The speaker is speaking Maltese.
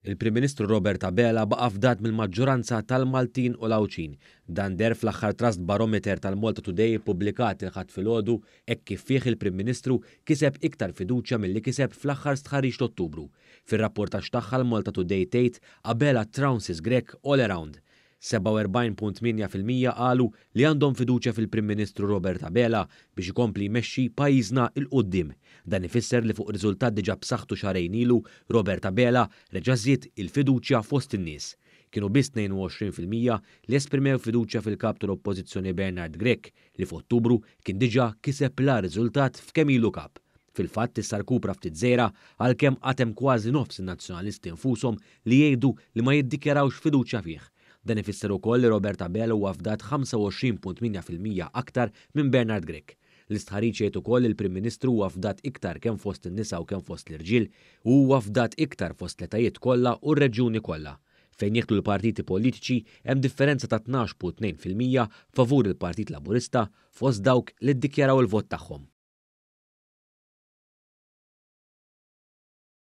Il-Prim Ministru Robert Abela baqa' fdat mill-maġġoranza tal-Maltin u l-Għawdxin. Dan deher fl-aħħar Trust Barometer tal-Malta Today ippubblikat il-Ħadd filgħodu hekk kif fih il-Prim Ministru kiseb iktar fiduċja milli kiseb fl-aħħar stħarriġ t'Ottubru. Fir-rapportaġġ tagħha l-Malta Today tgħid Abela trounces Grech all around. 47.8% qalu li għandhom fiduċja fil-Prim Ministru Robert Abela biex ikompli jmexxi pajjiżna 'l quddiem. Dan ifisser li fuq riżultat diġà b'saħħtu xahrejn ilu, Robert Abela reġa' żied il-fiduċja fost in-nies. Kienu biss 22% li esprimew fiduċja fil-Kap tal-Oppożizzjoni Bernard Grech li f'Ottubru kien diġà kiseb l-agħar riżultat f'kemm ilu Kap. Fil-fatt issa rkupra ftit żgħira għalkemm għad hemm kważi nofs in-Nazzjonalisti nfushom li jgħidu li ma jiddikjarawx fiduċja fih. Dan ifisser ukoll li Robert Abela huwa fdat 25.8% aktar minn Bernard Grech. L-istħarriġ jgħid ukoll li l-Prim Ministru huwa fdat iktar kemm fost in-nisa u kemm fost l-irġiel u huwa fdat iktar fost l-etajiet kollha u r-reġjuni kollha. Fejn jidħlu l-partiti politiċi hemm differenza ta' 12.2% favur il-Partit Laburista fost dawk li ddikjaraw il-vot tagħhom.